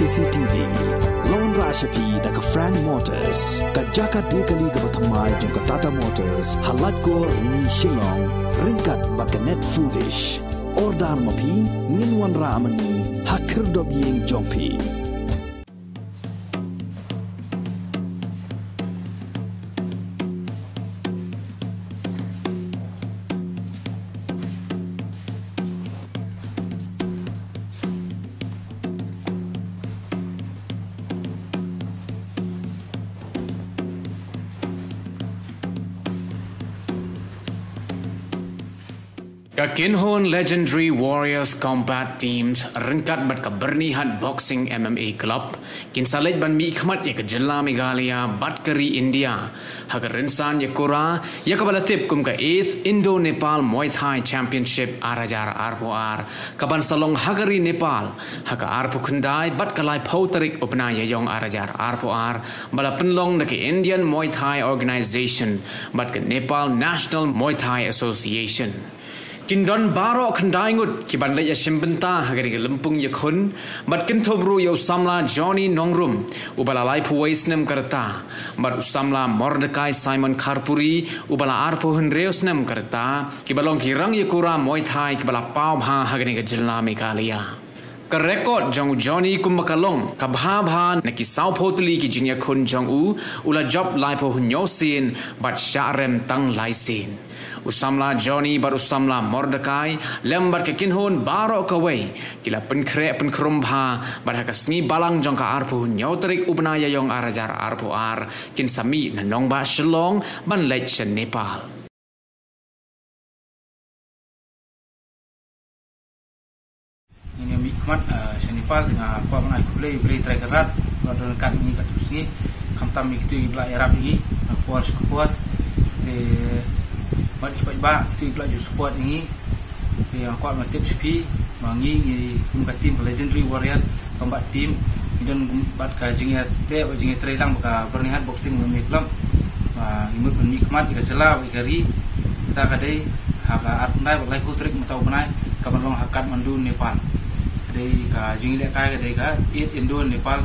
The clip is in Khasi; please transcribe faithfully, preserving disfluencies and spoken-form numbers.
K C T V. La wanrah sha phi da ka Frank Motors, ka jaka die kali kaba thymmai jong ka Tata Motors, ha Laitkor Rni Shillong, ryngkat bad ka Net Foodish. Order ma phi, ngin wanrah ma ngi ha khyrdop ïing jong phi. Ka Kinhun Legendary Warriors Combat Teams ryngkat bad ka Byrnihat Boxing M M A Club kin sa leit ban mihkhmat ïa ka jylla Meghalaya bad ka ri India ha ka rynsan ïakura ïa kaba la tip kum ka eighth Indo-Nepal Muay Thai Championship ar hajar arphew ar, kaban sa long ha ka ri Nepal ha ka arphew khyndai bad ka laiphew tarik u bnai Ïaïong ar hajar arphew ar, ba la pynlong da ka Indian Muay Thai Organization bad ka Nepal National Muay Thai Association. Kin don baroh khyndai ngut kiban leit ïashim bynta ha kane ka lympung ïakhun, bad kynthup ruh ïa u samla Johnny Nongrum, uba la laiphew wei snem ka rta, bad u samla Mordecai Simon Kharpuri, uba la arphew hynriew snem ka rta, kiba long ki rangïakura Muay Thai kiba la paw bha ha kane ka jylla Meghalaya. Ka record jong u Johnny kumba ka long, ka bha bha na ki sawphew tylli ki jingïakhun jong u, u la jop laiphew hynñiew sien bad shah rem tang lai sien. U samla Johnny bad u samla Mordecai lem bad ka Kinhun baroh kawei ki la pynkhreh pynkhrum bha, bad ha ka sngi Balang jong ka arphew hynñiew tarik u bnai Ïaïong ar hajar arphew ar, kin sa mih na nongbah Shillong ban leit sha Nepal. Ngin ïa mihkhmat, eh, sha Nepal, te nga kwah ban ai khublei ïa U Blei Trai Kynrad, ba don ryngkat ngi katto sngi, khamtam ïa kito kiba la ïarap ïa ngi na ka por sha ka por. Te bad ki paidbah, kito kiba la ju support ïa ngi. Te nga kwah ban tip sha phi ba ngi, ngi kum ka team ka Legendary Warrior Combat Team, ngi don bad ka jingïateh bad jingïatreilang bad ka Byrnihat Boxing M M A Club. Ba ngi mut ban mihkhmat ïa ka jylla bad ïa ka ri. Kata ka dei ha ka arphew khyndai bad laiphew tarik mynta u bnai, kaban long ha Kathmandu, Nepal. Ka dei ka jingïalehkai, ka dei ka eighth Indo-Nepal.